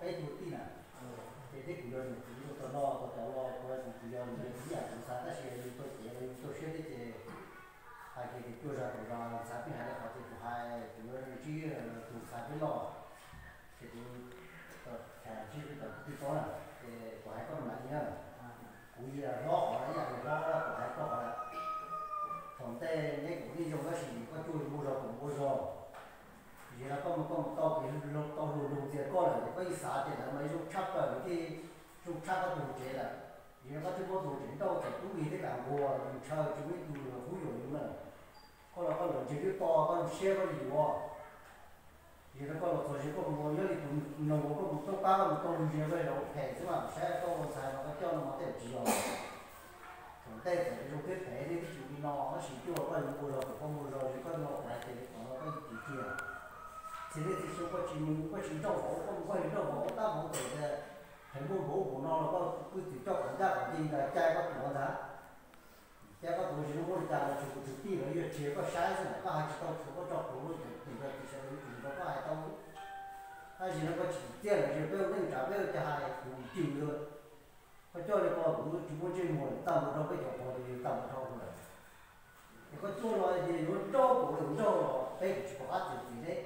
Peb tug tij na, ces teb kuv yog niam txiv tau noj tau cov los kuv kuv yog niam txiv yam kuv ntxhais tab sis yus tau cev los yus tau siab thiab ces hais kiag tias cuaj zag kaum zag ntxhais peb hais li qhov ces kuv hais kuv yuav ntsib tus ntxhais peb loj ces kuv tham ntsib peb tau tij paub na, ces kuv hais koj mam li na, kuv yog hlob qhov ib yam li hlob kuv hais koj qhov lawm. Thaum ntej neb kuv yeej zoo tab sis koj cuaj mus ua zog kuv mus ua zog. Yog no koj mus koj mus tau kev tau luag ntxias koj lawm ces koj yeej xav tias lawv mas zoo tshaj plaws thiab zoo tshaj koj tus tsev lawm. Yog no koj twb muab tus tsev nrauj txawm tub nkeeg thiab kam nquag ntshaw tsis muaj ib tug los hub yuam yus na. Koj los koj los ntsia twb to koj zoo siab koj li yuav. Yog no koj los txog ze koj mus nyob li tus noog uas koj mus toj qab koj mus tau lug ze koj los phem xwb mas kuv saib koj ua ntxhais mas koj coj no mas tej zaum tsis yog. Thaum ntej txawm zoo thiab phem nej twb tsis ua li no tab sis cuaj koj yuav ua zog kom koj mus zog ze koj no kuv hais tias qhov no koj yeej tiv kiag. Txhia liaj txhia xyoo koj tsis mus koj tsis nrauj vauv koj mus koj yuav nrauj vauv tab vauv txawm tias phem muaj npaum ub npaum no los koj kuj txwm coj kom ncaj kom ncees ntawd cai koj tuav ntag. Cai koj tuav tsis muaj li cas los tsuas tus tij lawv yuav tseg koj saib xwb na koj hais tsis tau tsuav koj tso plhuav lub cev tus ntawd tis sawv daws yuav tsum nrog koj hais tau. Tab sis no koj tsis tsim txiaj lawm ces peb ua neej tsav peb ua cas hais kuv cwm yuav. Koj coj li ko kuv tsis muaj ntsej muag lawm tag npaum rau peb cov pog ces tag npaum rau kuv lawm. Ces koj cuaj los ces yuav nrauj kuv yuav nrauj los peb kuv tsis pom qab txim txiv deb.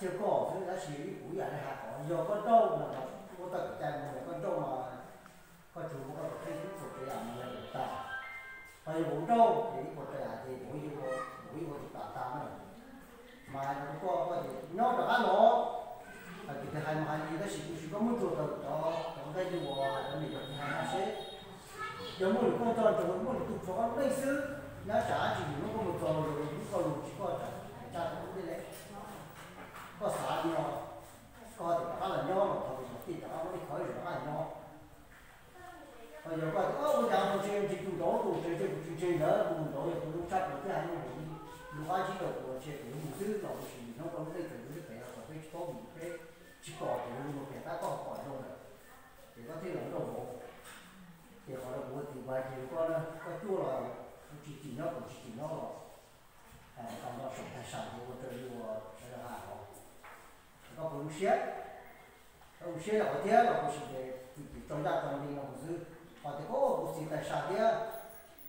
Cia koj xwb tab sis ib kuv ib yam li hais qhov yog koj nrauj mas ua tau kev cai mus koj nrauj mas koj tsuas muaj koj tus kheej ib puas tsav yam mus yog tus tas. Ho yog kuv nrauj ces ib puas tsav yam ces kuv ib ua tus tas tas na. Mas hais rau koj koj ces nyob rov qab los. Hais tias hais mas hais li tab sis kuv sim koj muab tsuas tawm cov cov nqe li uas cov niam cov txiv hais no seb yog muaj lwm koj nco ntsoov muaj lwm tus rhuav koj lub neej xwb, nyob tsam tsis yus hnub koj mus txog los yus lub koj lus tsis koj tsam tsa tau lub dej le. Koj xav li no, koj tias rov qab los nyob los thaum tus tij rov qab muab ib qho ib zaug rov qab los nyob. Ho yog koj tias ua cas tus tsev tsis tus nraud tus tsev tsev kuv tsis ntseeg ntawd tus nraud yog tus zoo tshaj plaws thiab hais lus lus qab ntsib rau kuv los ntshe kuv yuav mus xwb los tus sim hnub koj lub neej txawm yuav sib pem los kom peb tsis paub vim peb tsis pom kuv mus pem tab koj pom zoo lawm. Ces koj thiaj los nrauj vauv. Ces qhov no kuv ua txiv kuv hais kiag rau koj na, koj cuaj los kuv tsis tsim nyob kuv tsis tsim nyob los tau no saum tag sam ces ua raws li uas sawv daws hais hauv. Koj puas zoo siab? Koj zoo siab yog qhov thiab los kuv sim ces kuv tsis tso ncaj tso nqi no kuv xwb. Qhov tias koj ua kuv txiv tag sam thiab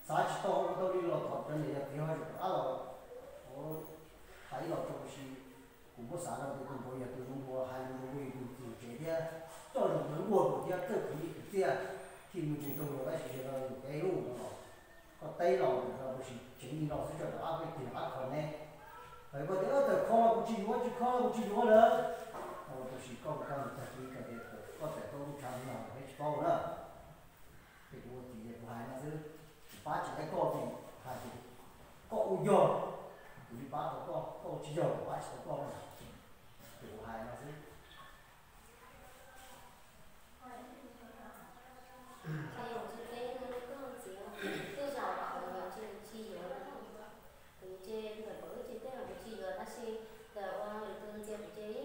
xav tsis tau ua tau li los thov cov niam yog txiv ho zoo rov qab los hais ib los rau kuv sim. Kuv muab xav rau tias tus nraud yog tus zoo dua hais lus zoo dua yus tus txiv tsev thiab coj zoo ntawd ua kuv thiab txawj khwv li kuv txiaj thiaj mus ntseeg rau luag tab sis yog no yus kev ub no los koj teb los ntawm no kuv sim tseev li no xwb tso rov qab peb tig rov qab kho ne. Hais koj tias tawm kho los kuv tsis yuav tsis kho los kuv tsis yuav lawm. Ua tus sim koj mus koj mus tag kis koj tias koj tawm koj mus tshav li no peb tsis paub na. Ces kuv ua txiv ces kuv hais no xwb, kuv pab tsis tau koj vim hais tias koj ua yog, kuv li pab tau koj, koj ua tsis yog kuv pab tsis tau koj na. Ces kuv hais no xwb. Ces tsis teb no koj txiv, tej zaum kuv ntshe tsis yuav, kuv ntshe ntawm kuv lub tsev tej zaum kuv tsis yuav tab sis ntawm ua lwm tus ntxias kuv ces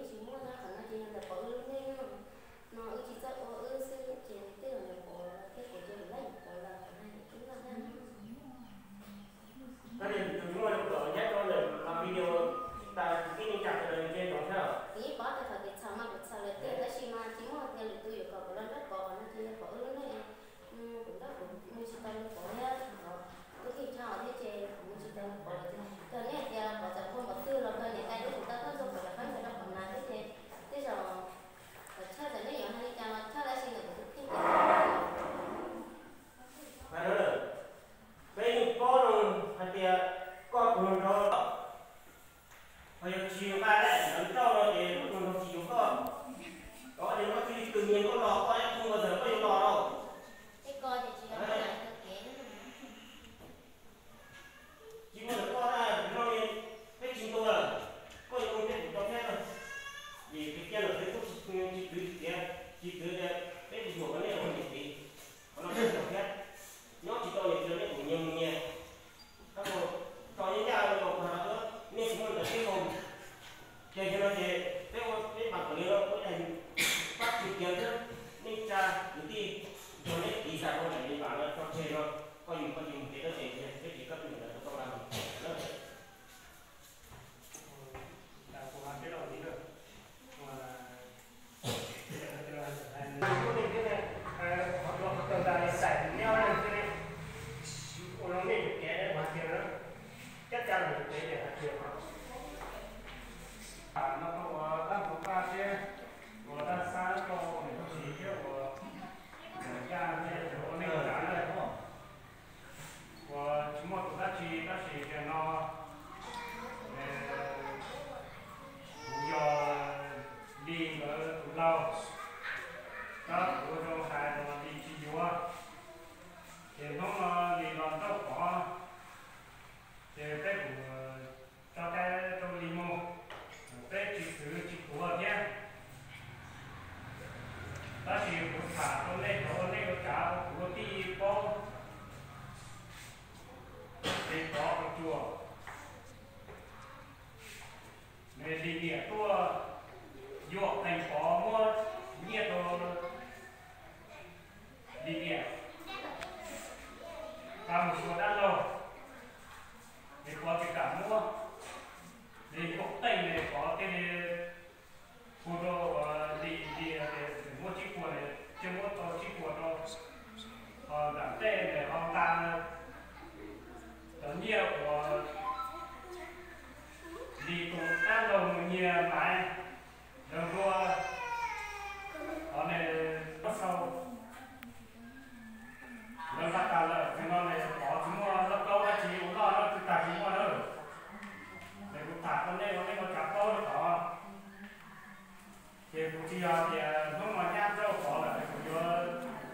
Ces kuv tsis yog tias hnub no nyab nrauj Pov lawm kuv yuav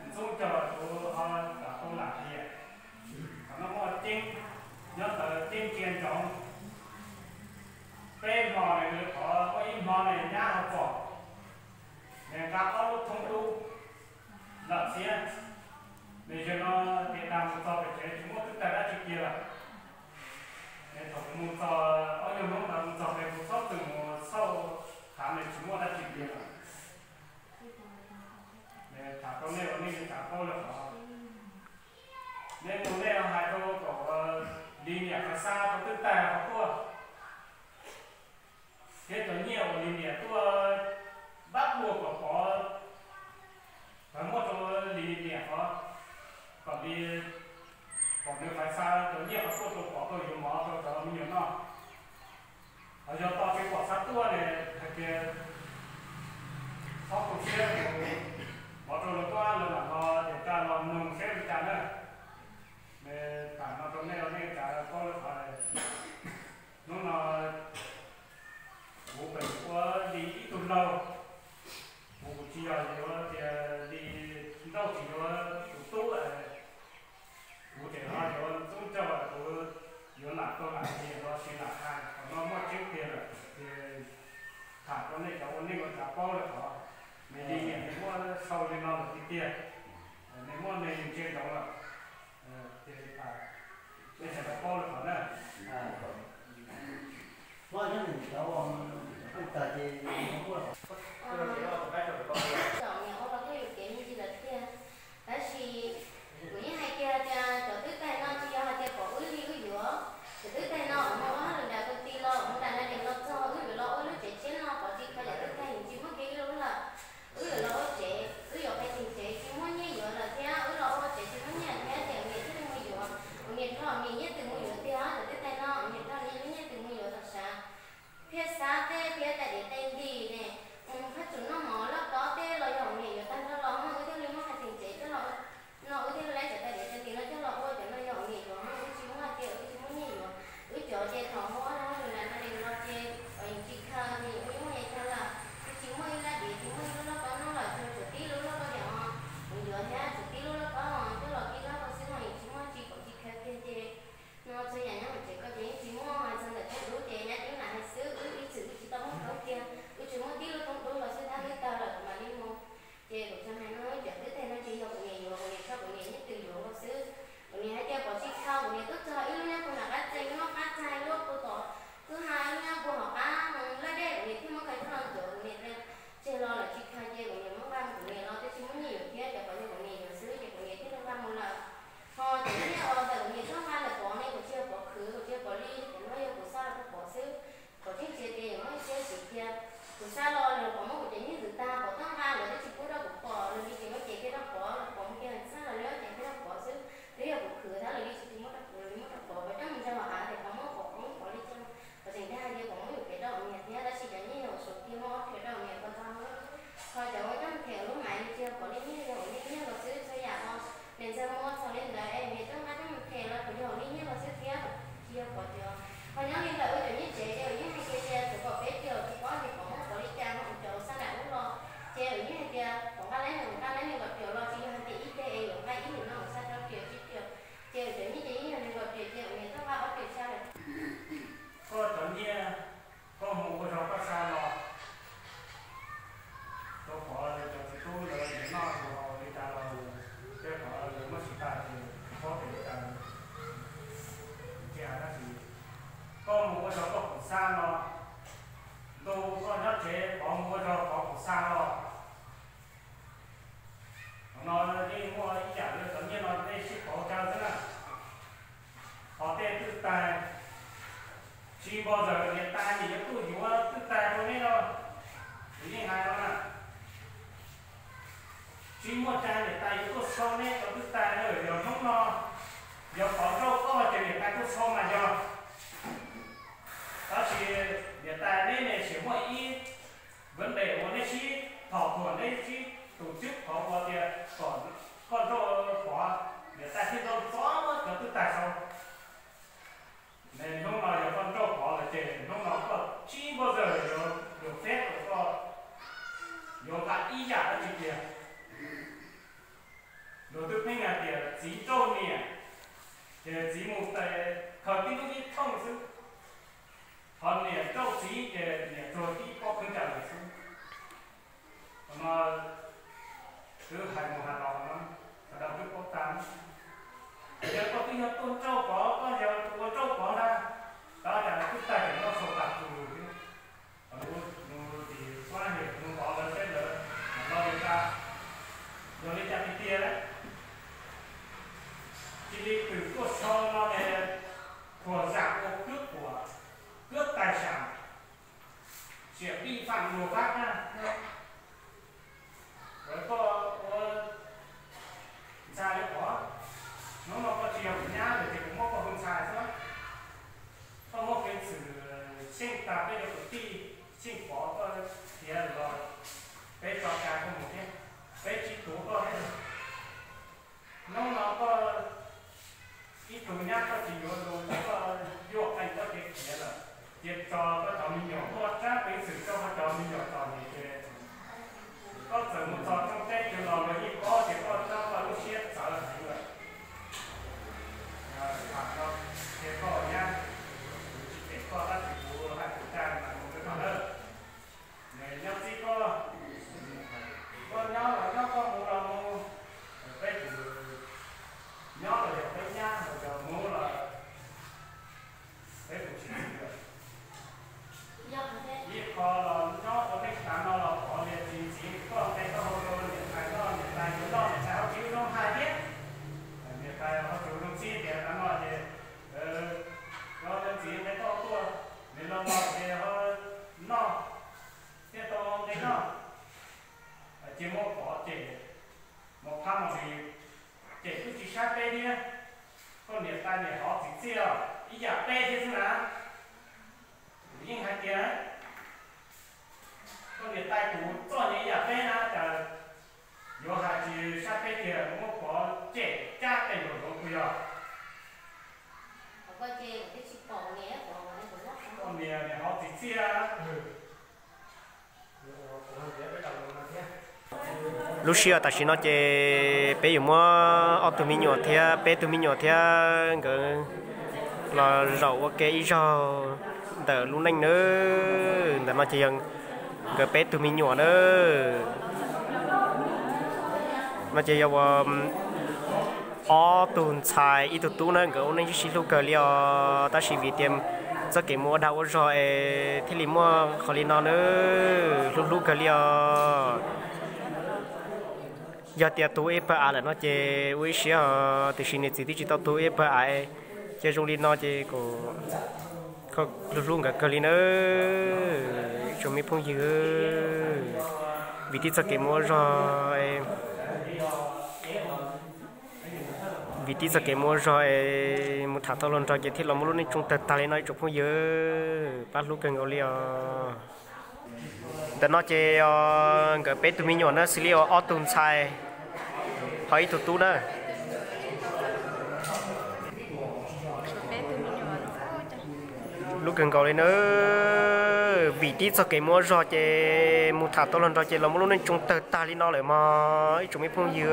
ntxub ncaug kuv ho kom tau lam tias, qhov no muaj ceeb, nyob ntawd ceeb ntsia ntsoov. Peb hmo na, qhov muaj ib hmo na nyab ho pom, nws nqa ob lub thoob dub lawm thiab. Nws yog no tias dag mus txog pem tsev tsis muaj twb tag dab tsi kiag lawm. Nws thaum kuv mus txog ob nyuag hnub ntawd mus txog pem kuv txhob txwm mus xauj, thaum nws tsis muaj dab tsi kiag lawm. Nws tham rau nej ua nej tsav paub lawm qhov, nej mus nej hais rau kom ua Lis niam Faiv Xab rau twb tag qhov tuaj, thiab cov nyiaj uas Lis niam tuaj pab ua kom Pov, Pov muaj rau Lis niam qhov, kom Lis, kom nws Faiv Xab cov nyiaj qhov tuaj rau Pov tau yuav mov rau cov me nyuam noj. Ho yog tos tsis pom Xab tuaj ne, hais tias txhob tu siab, mov rau lawv tuaj lawv mam los ces kaj los mloog seb li cas na. Nws tham no rau nej ua nej tsav paub lawm qhov, hnub no kuv pem ua Lis ib tug laug, kuv kuv tsis yog yuav tias Lis nrauj tsis yuav tus tub, kuv tseem ho yuav ntxub ncaug kuv yuav lam tau lam tias los sis lam hais, qhov no muaj tseeb tiag lawm ces tham rau nej cov ua nej ua tsav paub lawm qhov, nws Lis niam nws muaj sau li no lawm tiag tiag, nws muaj neeg ntsia ntsoov lawm, ces nej sawv daws paub lawm qhov na. Hlob nyob nws cov, cov phooj ywg ces, Txom nyem ua los thiaj yuam kev me ntsis lawm tiag, tab sis kuv yeej hais kiag tias cov twb tag no tsis yog hais tias pom wb li wb yuav. Cov twb tag no uas mus ua hauj lwm nram tus ti los mus nram na des los txog wb yuav los ua lub tsev tshiab no pov tsis kho cov twb tag yeej tsis muaj kiag ib lub lawm. Wb yuav los ua tsev, wb yuav qhia tseem tsev tsis muaj nyiaj yuav lawm thiab wb los ua tsev tsis muaj nyiaj thiab ces ua niam thiaj li mus yuav. Ua niam rho niam nyiaj twg mus yuav tiag, cov twb tag no ua niam rho niam lub nyiaj twg mus yuav tom sav. Thiaj xav tej thiab tais diav tais ntim ne, phab tsum noj mov loj tob tej los yog ua niam yuav tag nrho los muaj wb thiaj li muaj qhia tseem tsev coj los no, wb thiaj li cov tais diav tais ntim no coj los ua, cov no yog ua niam yuav muaj, wb tsis muaj hais tias wb tsis muaj nyiaj yuav. Wb cov ces thaum mus ua hauj lwm nram na des los ces yeej tsis khaws, ces ua ib muaj yais tag lawm, wb tsis muaj ib lab diav tsis muaj ib lub loj tob noj lawm, tsuas tshuav tib lub loj tob diav os, kuv yuav thiab tshuav tib lub loj tob os coj los kib lab ko xwb no yeej tsis muaj tsis pom tsis khaws kiag ces no txhua yam nyob hauv tsev ko ces yeej tsis muaj, txog ntawm thoob dub ces nyab coob lam hais xwb, wb ib txwm wb tsis tau muaj khaub kiag, wb tsuas muaj tib lub thoob dub los xwb, tab wb tawg lawm kuv mam li mus. Ces kuv txhua hais no cov twb tag no ces yog kuv niam yuav, kuv niam rho kuv niam nyiaj twg yuav nkaus xwb. Kuv niam hais tias pom tsis khaws, kuv niam tuaj txog ib lub nyob puag nram qab tsev, lub qab txag, lub puag tom kwj ha, lub nyob puag hauv qab laj dej, kuv niam thiaj muab khaws coj los ntxuav, kuv niam tseg los lawm tsis khaws ces kuv niam muab nqa mus kuv niam los twb tsis muaj nyiaj yuav thiab, ces pom yog kuv niam yuav xwb ces kuv niam thiaj li nqa mus lawm. Ho cov nyiaj uas ntawm kuv niam tuaj nqa ntawm Pov ne kuv tsis yog Pov khwv, kuv tsis yog Pov li, cov no yog kuv xa los rau Pov xwb. Pov tseem ntsia tias yuav muaj ib siab siv tias kuv xa los lawm Pov muab kuv cov nyiaj ntxwv tag Pov tuaj nqa lawv twb tsis pub rau kuv pom, lawv li ces muab cev kiag rau Pov, Pov mus kiag xab los lawv muab cev kiag rau Pov xwb. Twb yog kuv khwv thiab lawv li tsis muab rau kuv, lawv li muab rau Pov, Pov coj mus ntsaws hauv av tias Pov muab Pov qoob Pov li cas. Pov tseem dag hais tias Pov muab yuam kev rau kuv niam thiab tab sis cov nyiaj yog ua saum tiag muab ob txhiab rau kuv niam ko tag. Ho cov uas coj mus them lub maiv li tsis yog Pov li nyiaj, yog kuv niam nyiaj ko xwb, txhua yam no niam ntxawg muab txog li ntawd es niam coj nqa coj mus them los kuv yog kuv niam nyiaj ko xwb thiab, tsis yog Pov cov. Ho nyob li ntawm wb cov nyiaj tsev ces wb yeej hais kiag tias tsuav kom peb tias tsis paub tias Pov muab Pov li cas, ho cov uas xa nram ub los ces wb yeej hais tias Pov nqa lab nws nqa lab nws kom tias los tsis yog hais tias ib teg es yuav nqa ib nus no mus xa rau tias tsis tias, ces cov nyiaj ces yeej yog nws kom tias ces kuv niam tuaj nqa ob tias tshaj lawm. Koj cov nyiaj, koj mus ua zog koj xa los, rau qhov cov txiv tub lawv yuav noj yuav haus li cas los, tej qhov lawv muab tsis tas ces tsis paub tias li cas, tsis hais dab tsi. Koj mus ua zog koj khoom xa los, ntu koj nyob tsev Pov mus ua zog Pov khoom xa los. Qhov no yeej muaj ib yam li cov nyiaj no nej sib pauv tsa xwb na. Qhov tej twj tais, tsis npau zawm niam tais nim yuav tuaj yuav twj tais rau neb no, kuv yeej hais no na. Tsis muaj cai niam tais yuav tuaj sau neb cov twj tais na, yog hnub no yog Pov nrauj koj ces niam tais tuaj sau mas yog. Tab sis niam tais neb ne tseem muaj ib vấn đề uas neb sib thov thuam, neb sib tus twb qhov uas tias kom koj nrauj Pov, niam tais thiaj nrauj txog cov twj tais sau. Hnub no yog koj nrauj Pov lawm ces hnub no koj tsis npau zawm yuav được phép rau koj Luag nqa ib yam dab tsi tiag. Luag twb pheej hais tias txiv nrauj niam, ces txiv mus tes khaws tib lub ib thooj xwb. Ho niam nrauj txiv ces niam tsuag tib pob kheeb cam lawm xwb. Qhov no twb hais mus hais los no, sawv daws twb paub tag. Yog koj twb yog tuaj nrauj pov, koj yog tus ua nrauj pov ntag, tab cas twb tag kev noj sau tas tus lus thiab. Qhov no mus tim Suav Hiam mus pov lawv seb lawv lo li cas, yog li cas tiag tiag. Cia li twm tuaj so no es thuam zam ua cướp của, cướp tài sản, xiam vij phạm luật pháp na. Lawv koj ua ntxhais li qhov, hnub no koj tsis yog kuv nyab lawm ces kuv muab koj hu ntxhais xwb. Koj muab peev xwm xyeej tag peb cov kwv tij, xyeej pov koj tiav los peb tso cai koj mus thiab, peb tsis tuav koj thiab. Hnub no koj ib tug nyab koj tsis yuav lus, koj yuam qees koj kev khiav lawm, ces tso koj cov me nyuam, muaj tsab peev xwm rau koj cov me nyuam txom nyem ces koj txawm mus txog rooj teb twg los luag yeej paub tias koj txhob koj lub siab txawv heev lawm. Tham no tias koj nyab, kuv tsis cem koj tab sis kuv hais kuv cai mas mus rau koj lawm. Nws nyob txib koj, koj nyob los nyob, koj mus los mus, peb tus nyob los yog peb nyab, los yog mus los peb tus tsis txwv lawm. Ib qho los nyob ua neej tav no los pov li tsis ntxiv, koj nqe koj hau rau niam tais noj, niam tais yuav noj niam tais ho tsis zoo hais thiab. Niam tais ho tsis zoo txib tias tav no ces koj tus txiv nqe koj tuaj, nws los los ces ho noj thiaj tau nqe noj. Ces muab pov cem, mus phab mus li, cem twb tsis saib peb thiab. Koj niam tais niam hov txiv txiaj ib yam peb thiab xwb na. Kuv yeej hais tias koj niam tais kuv txoj niam ib yam peb na, cas yuav hais tsis saib peb tiag, muab pov cem cab tes nkaus hluav kuv yog. Koj niam niam hov txiv txiaj. Lub sij hawm tam sim no ces peb yuav muab ob tug me nyuam thiab peb tug me nyuam thiab nkawd los zaum ua ke ib zaug ntawm lub neej nawb. Ntawm no ces yog nkawd peb tug me nyuam nawb. No ces yog ua ob tug ntxhais ib tug tub na, nkawd ua neej sib sib hlub kawg li os, tab sis vim tias txoj kev mus ua dag ua zog es thiaj li muaj qhov li no nawb, hlub hlub kawg li os. Yog tias tu ib pawg av lawm no ces ua ib siab os, tiam sis niam txiv twb tsis tau tu ib pawg av, ces zoo li no ces kom hlub hlub nkawd kawg li nawb tsoom me phooj ywg. Vim tib txoj kev mus ua zog, vim tib txoj kev mus ua zog es mus tham tau luag nrog ces thiaj los muaj lub neej tsoo tawg tag li no ib tsoom phooj ywg, pab hlub kawg nkaus li os. Ntawm no ces nkawd peb tug me nyuam na, xws li uas ob tug ntxhais ho ib tug tub na. Hlub kawg nkaus li na, vim tib txoj kev mus ua zog ces mus tham tau luag nrog ces los muaj lub neej tsoo tawg tag li no lawm mog ib tsoom me phooj ywg.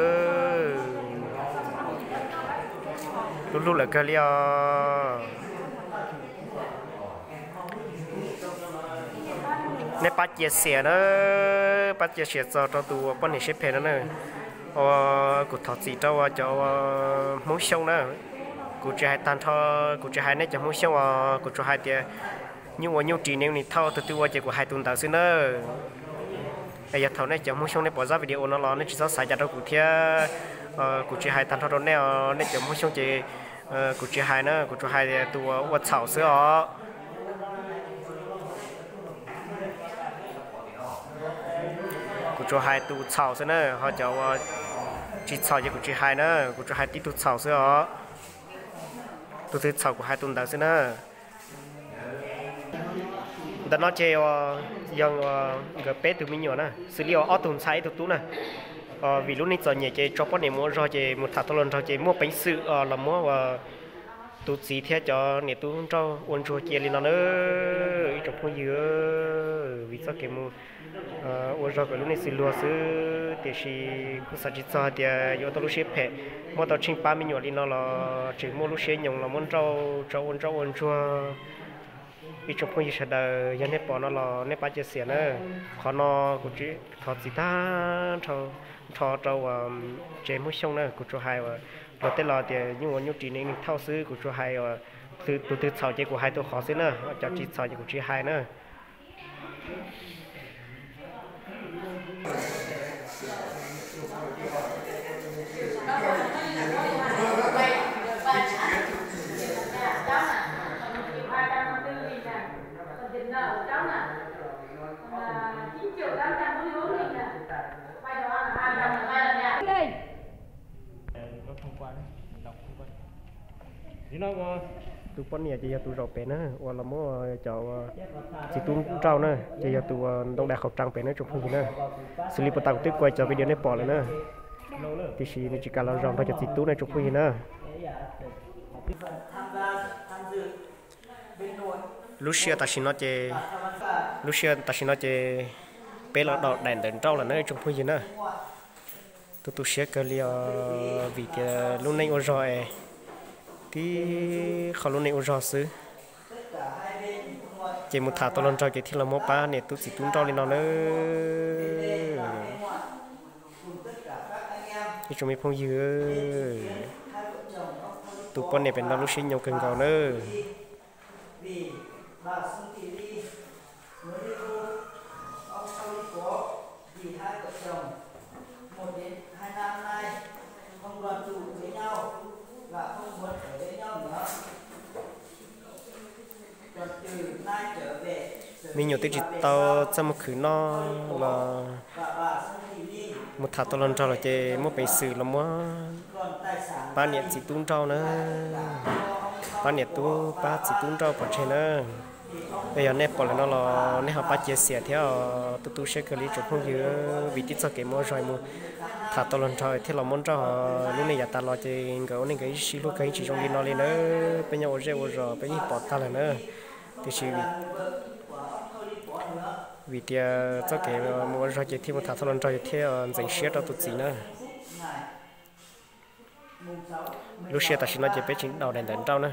Hlub hlub lawm kawg li os. Nej pab cia siam na, pab cia siam txog rau tus poj niam siab phem no na. Kuv thov txim rau cov Hmoob Xyooj na, kuv tsis hais tag nrho, kuv tsis hais nej cov Hmoob Xyooj os, kuv tsuas hais tias nyuj ua nyuj ris, neeg ua neeg thauj, tus twg ua ces kuv hais tus ntawd xwb na. Es yog thaum nej cov Hmoob Xyooj nej pom zaj video no los nej tsis txhob xav cas rau kuv thiab. Kuv tsis hais tag nrho rau nej os, nej cov Hmoob Xyooj ces kuv tsis hais na, kuv tsuas hais tus ua txhaum xwb os. Kuv tsuas hais tus txhaum xwb na, ho cov uas tsis txhaum ces kuv tsis hais na, kuv tsuas hais tib tug txhaum xwb os. Tus twg txhaum kuv hais tus ntawd xwb na. Ntawm no ces yog nkawd peb tug me nyuam na, xws li uas ob tug ntxhais ib tug tub na. Vim lub neej txom nyem ces tso poj niam mus ua zog ces mus tham tau luag nrog ces muaj peev xwm los muab ua Tus txiv thiab cov niam tub nrauj ua ntsuag cia li no na, ib tsoom phooj ywg, vim txoj kev mus ua zog kom lub neej xws luag xwb, tiam sis kuj xav tsis txog hais tias yuav ua tau lub siab phem, muab tau tsheej pab me nyuam li no los tseem muaj lub siab nyoos los muab nrauj tso ua nrauj ua ntsuag. Ib tsoom phooj ywg sawv daws, yog nej pom no los nej pab cia xiam na. Qhov no kuv thov txim tag nrho rau uas tsev Hmoob Xyooj na, kuv tsuas hais uas luag tej los tias nyuj ua nyuj ris neeg neeg thauj xwb, kuv tsuas hais uas tus twg txhaum ces kuv hais tus qhov xwb na, cov tsis txhaum ces kuv tsis hais na. Tus poj niam ces yog tus zaum pem na, uas los muab cov txiv tub nrauj na, ces yog tus ntoo dais qhauv ras pem na tsoom phooj ywg na. Xws li puag ta kuv twb kuaj cov video nej pom lawm na, tiam sis nws tsis kam los zaum nrog cov txiv tub na tsoom phooj ywg na. Lub sij hawm tam sim no ces, lub sij hawm tam sim no ces peb los daus daim ntawv nrauj lawm na tsoom phooj ywg na. Tu tu siab kawg li os, vim tias lub neej ua zog es tib qho lub neej ua zog xwb, ces mus tham tau los nraug ces thiaj los muab pab niam tub txiv tub nrauj li no na. Ib tsoom me phooj ywg, tus poj niam pem no lub siab nyoo kawg nkaus na. Me nyuam twb tsis tau txaj muag khwv noj los mus tham tau los nraug lawm ces muaj peev xwm los muab pab niam txiv tub nrauj na, pab niam tub pab txiv tub nrauj pov tseg na. Yog nej pom lawm no los nej ho pab cia xiam thiab os. Tu tu siab kawg li tsoom phooj ywg, vim tib txoj kev mus ua zog mus tham tau los nraug thiaj los muab nrauj. Lub neej yav tas los ces nkawd ua neej nkawd ib sij hlub kawg, yeej tsis zoo li no li na. Peb nyob ua zej ua zos peb yeej pom tag lawm na, tiam sis vim tias txoj kev mus ua zog ces thiaj mus tham tau los nraug ces thiaj ntxeev siab rau tus txiv na. Lub sij hawm tam sim no ces peb tseem daus daim ntawv nrauj na.